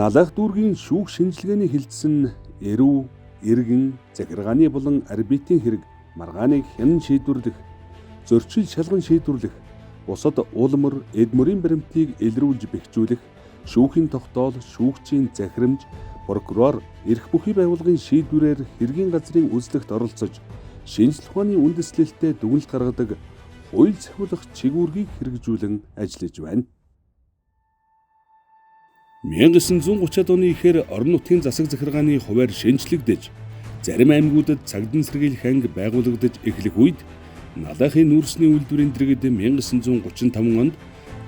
Налайх дүүргийн шүүх шинжилгээний хэлтсэн эрүү, иргэн, захиргааны болон арбитийн хэрэг маргааныг хянан шийдвэрлэх, зөрчил шалган шийдвэрлэх, бусад уул мөр, эд мөрийн баримтыг илрүүлж бэхжүүлэх, шүүхийн тогтоол, шүүгчийн захирамж, прокурор, эрх бүхий байгууллагын шийдвэрээр хэргийн газрын үзлэгт оролцож, шинжлэх ухааны үндэслэлтэд дүгнэлт гаргадаг хууль зохиулах чиг үүргийг хэрэгжүүлэн ажиллаж байна. 1930-ад оны ихээр орон нутгийн засаг захиргааны хувиар шинжлэгдэж, зарим аймагуудад цагдан сэргийлэх анги байгуулагдаж эхлэх үед Налайхын нүүрсний үйлдвэрийн дэргэд 1935 онд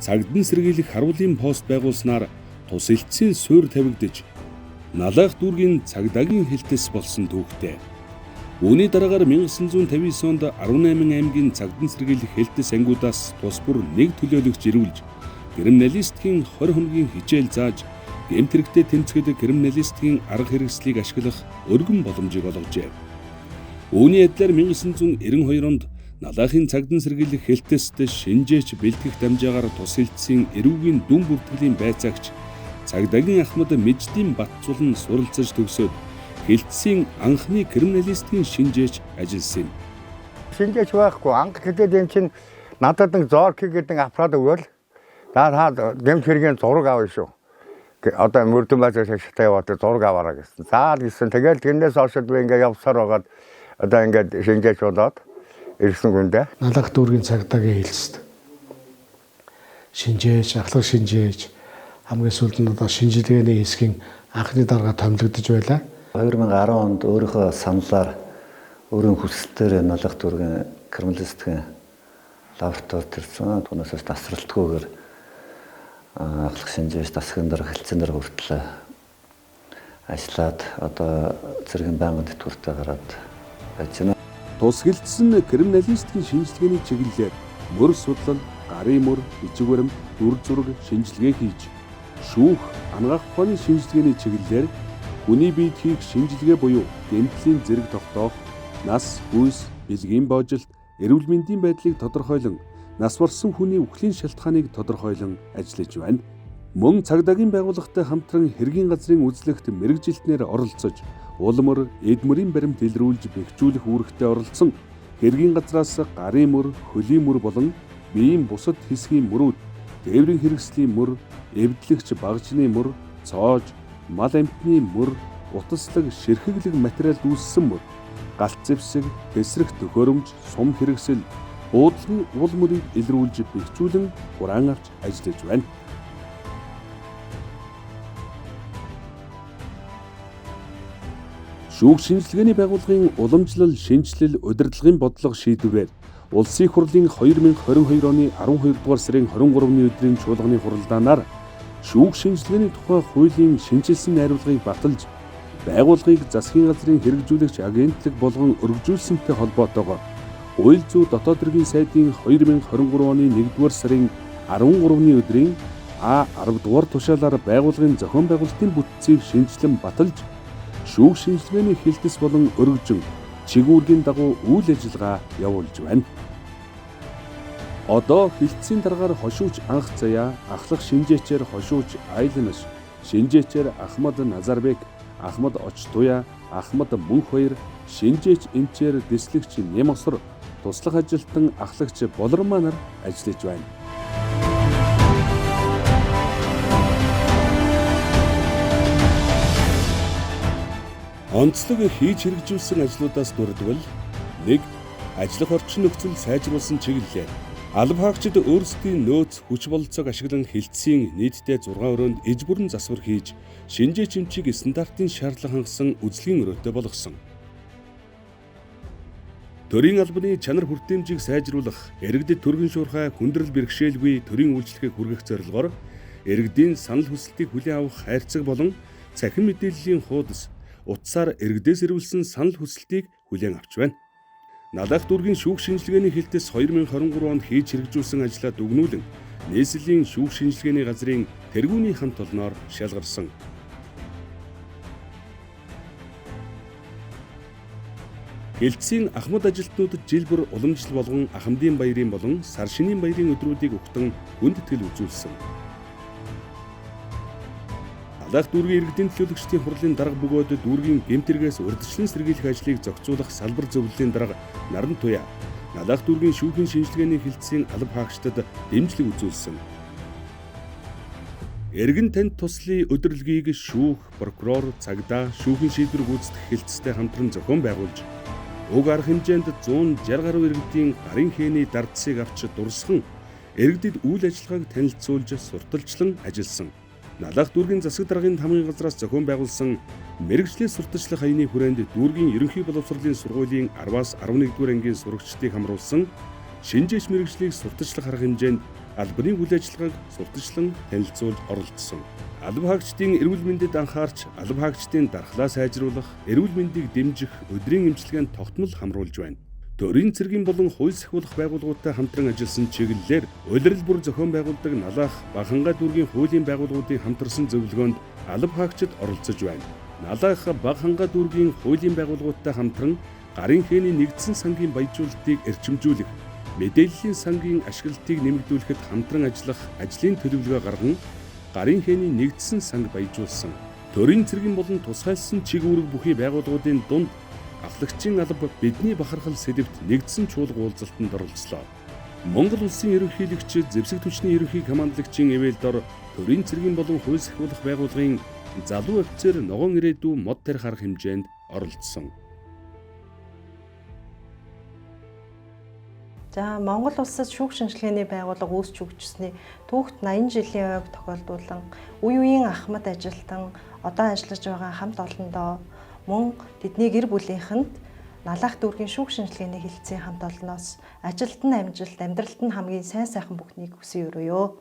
цагдан сэргийлэх харуулын пост байгуулснаар тус элтсийн суурь тавигдаж, Налайх дүүргийн цагдаагийн хэлтэс болсон түүхтэй. Үүний дараагаар 1959 онд 18 аймгийн цагдан сэргийлэх хэлтэс ангиудаас тус бүр нэг төлөөлөгч ирүүлж, криминалистикийн 20 хоногийн хичээл зааж, гэмт хэрэгтэй тэмцэхэд криминалистикийн арга хэрэгслийг ашиглах өргөн боломжийг олгожээ. Үүний адилаар 1992 онд Налайхын цагдан сэргийлэх хэлтэст шинжээч бэлтгэх дамжаагаар тус хэлтсийн эрүүгийн дүн бүртгэлийн байцаагч цагдаагийн ахмад Медждийн Батцулан суралцаж төгсөөд хэлтсийн анхны криминалистикийн шинжээч ажилласан юм. Шинжээч байхгүй. Анх гэдэг юм чинь надад нэг зорки гэдэг аппарат өгөөл. Та гэмт хэргийн зураг авна шүү. Одоо мөрдөн байцаа шаштай яваад зураг аваараа гэсэн. За гэсэн. Тэгэл тэрнээс хойш би ингээ явсаар байгаад одоо ингээд шинжээч болоод ирсэн күндэ. Налайх дүүргийн цагдаагийн хэлцэд шинжээч, ахлах шинжээч хамгийн сүүлд нь одоо шинжилгээний хэсгийн анхны дарга томилогдож байлаа. 2010 онд өөрийнхөө саналаар өөрийн хүсэлтээр Налайх дүүргийн криминалистикийн лабораторид ирсэн. Түүнээс тасралтгүйгээр ахлах шинжээч, засгийн дарга, хэлтсийн дарга хүртэл ажиллаад одоо цэргийн байнгын тэтгэвртэй гараад байж байна. Тус хэлтсэн криминалистикийн шинжилгээний чиглэлээр мөр судлал, гарын мөр, бичиг баримт, дүр зураг шинжилгээ хийж, шүүх, анагаах ухааны шинжилгээний чиглэлээр хүний биед хийх шинжилгээ буюу гэмтлийн зэрэг тогтоох, нас, хүйс, бэлгийн боожилт, эрүүл мэндийн байдлыг тодорхойлон нас барсан хүний үхлийн шалтгааныг тодорхойлон ажиллаж байна. Мөн цагдаагийн байгууллагатай хамтран хэргийн газрын үзлэгт мэргэжилтнээр оролцож, уул мөр, эд мөрийн баримт илрүүлж бэхжүүлэх үүрэгтээ оролцсон хэргийн газраас гарын мөр, хөлийн мөр болон биеийн бусад хэсгийн мөрүүд, тээврийн хэрэгслийн мөр, эвдлэгч багжны мөр, цоож, мал амьтны мөр, утаслаг, ширхэглэг материалд үүссэн мөр, галт зэвсэг, тэсрэх төхөөрөмж, сум хэрэгсэл, буудлын уул мөрийг илрүүлж бэхжүүлэн хураан авч ажиллаж байна. Шүүх шинжилгээний байгууллагын уламжлал, шинэчлэл, удирдлагын бодлого шийдвэрээр Улсын их хурлын 2022 оны 12 дугаар сарын 23-ны өдрийн чуулганы хуралдаанаар шүүх шинжилгээний тухай хуулийн шинэчилсэн найруулгыг баталж, байгууллагыг засгийн газрын хэрэгжүүлэгч агентлаг болгон өргөжүүлсэнтэй холбоотойгоор хууль зүйн дотоод хэргийн сайдын 2023 оны 1-р сарын 13-ны өдрийн А10 дугаар тушаалаар байгууллагын зохион байгуулалтын бүтцийг шинэчлэн баталж, шүүх шинжилгээний хэлтэс болон өргөжин чиг үүргийн дагуу үйл ажиллагаа явуулж байна. Одоо хэлтсийн даргаар хошууч Анх Заяа, ахлах шинжээчээр хошууч Айлнаш, шинжээчээр Ахмад Назарбек, Ахмад Очтуя, Ахмад Мөнхбаяр, шинжээч эмчээр дэслэгч Нямосор, туслах ажилтан ахлагч Болормаа нар ажиллаж байна. Онцлог хийж хэрэгжүүлсэн ажлуудаас дурдвал 1. Ажиллах орчин нөхцөл сайжруулсан чиглэлээр алба хаагчид өөрсдийн нөөц хүч бололцоог ашиглан хэлтсийн нийтдээ 6 өрөөнд иж бүрэн засвар хийж шинжээч эмчийг стандартын шаардлага хангасан үзлэгийн өрөөтэй болгосон. Төрийн албаны чанар хүртээмжийг сайжруулах, иргэдэд түргэн шуурхай хүндрэл бэрхшээлгүй төрийн үйлчлэгийг хүргэх зорилгоор иргэдийн санал хүсэлтийг хүлээн авах хайрцаг болон цахим мэдээллийн хуудас утсаар иргэдээс ирүүлсэн санал хүсэлтийг хүлээн авч байна. Налайх дүүргийн шүүх шинжилгээний хэлтэс 2023 онд хийж хэрэгжүүлсэн ажлаа дүгнүүлэн нийслэлийн шүүх шинжилгээний газрын тэргүүний хамт олноор шалгарсан. Хэлтсийн ахмад ажилтнуудад жил бүр уламжлал болгон ахмадын баярын болон сар шинийн баярын өдрүүдийг өгтөн хүндэтгэл үзүүлсэн. Налайх дүүргийн иргэдийн төлөөлөгчдийн хурлын дарга бөгөөд дүүргийн гэмт хэрэгээс урьдчилан сэргийлэх ажлыг зохицуулах салбар зөвлөлийн дарга Наран Туяа Налайх дүүргийн шүүхийн шинжилгээний хэлтсийн алба хаагчдад дэмжлэг үзүүлсэн. Эргэн танд туслын өдөрлөгийг шүүх, прокурор, цагдаа, шүүхийн шийдвэр гүйцэтгэх хэлтстэй хамтран зохион байгуулж уг арга хэмжээнд 160 гаруй иргэдийн гарын хээний дардсыг авч дурсхан иргэдэд үйл ажиллагааг танилцуулж сурталчлан ажилласан. Налайх дүүргийн засаг даргын тамгын газраас зохион байгуулсан мэргэжлийн сурталчлах аяны хүрээнд дүүргийн ерөнхий боловсролын сургуулийн 10-аас 11-р ангийн сурагчдыг хамруулсан шинжээч мэргэжлийг сурталчлах арга хэмжээнд албаны үйл ажиллагааг сурталчлан танилцуулж оролцсон. Алба хаагчдын эрүүл мэндэд анхаарч, алба хаагчдын дархлаа сайжруулах, эрүүл мэндийг дэмжих өдрийн эмчилгээнд тогтмол хамруулж байна. Төрийн цэргийн болон хууль сахиулах байгууллагуудтай хамтран ажилласан чиглэлээр улирал бүр зохион байгуулдаг Налайх, Багхангай дүүргийн хуулийн байгууллагуудын хамтарсан зөвлөгөөнд алба хаагчид оролцож байна. Налайх, Багхангай дүүргийн хуулийн байгууллагуудтай хамтран гарын хээний нэгдсэн сангийн баяжуулалтыг эрчимжүүлэх, мэдээллийн сангийн ашиглалтыг нэмэгдүүлэхэд хамтран ажиллах ажлын төлөвлөгөө гарган гарын хээний нэгдсэн санг баяжуулсан. Төрийн цэргийн болон тусгайлсан чиг үүрэг бүхий байгууллагуудын дунд ахлагчийн алба бидний бахархал сэдэвт нэгдсэн чуулга уулзалтанд оролцлоо. Монгол улсын ерөнхийлөгч зэвсэг түвшний ерөнхий командлагчийн ивээл дор төрийн цэргийн болон хууль сахиулах байгууллагын залуу офицер ногоон ирээдүй мод тарих арга хэмжээнд оролцсон. За Монгол улсад шүүх шинжилгээний байгууллага үүсч хөгжсөний түүхт 80 жилийн ойг тохиолдуулан үе үеийн ахмад ажилтан одоо ажиллаж байгаа хамт олондоо мөн тэдний гэр бүлийнхэнд Налайх дүүргийн шүүх шинжилгээний хэлтсийн хамт олноос ажилд нь амжилт, амьдралд нь хамгийн сайн сайхан бүхнийг хүсэн өрөөё.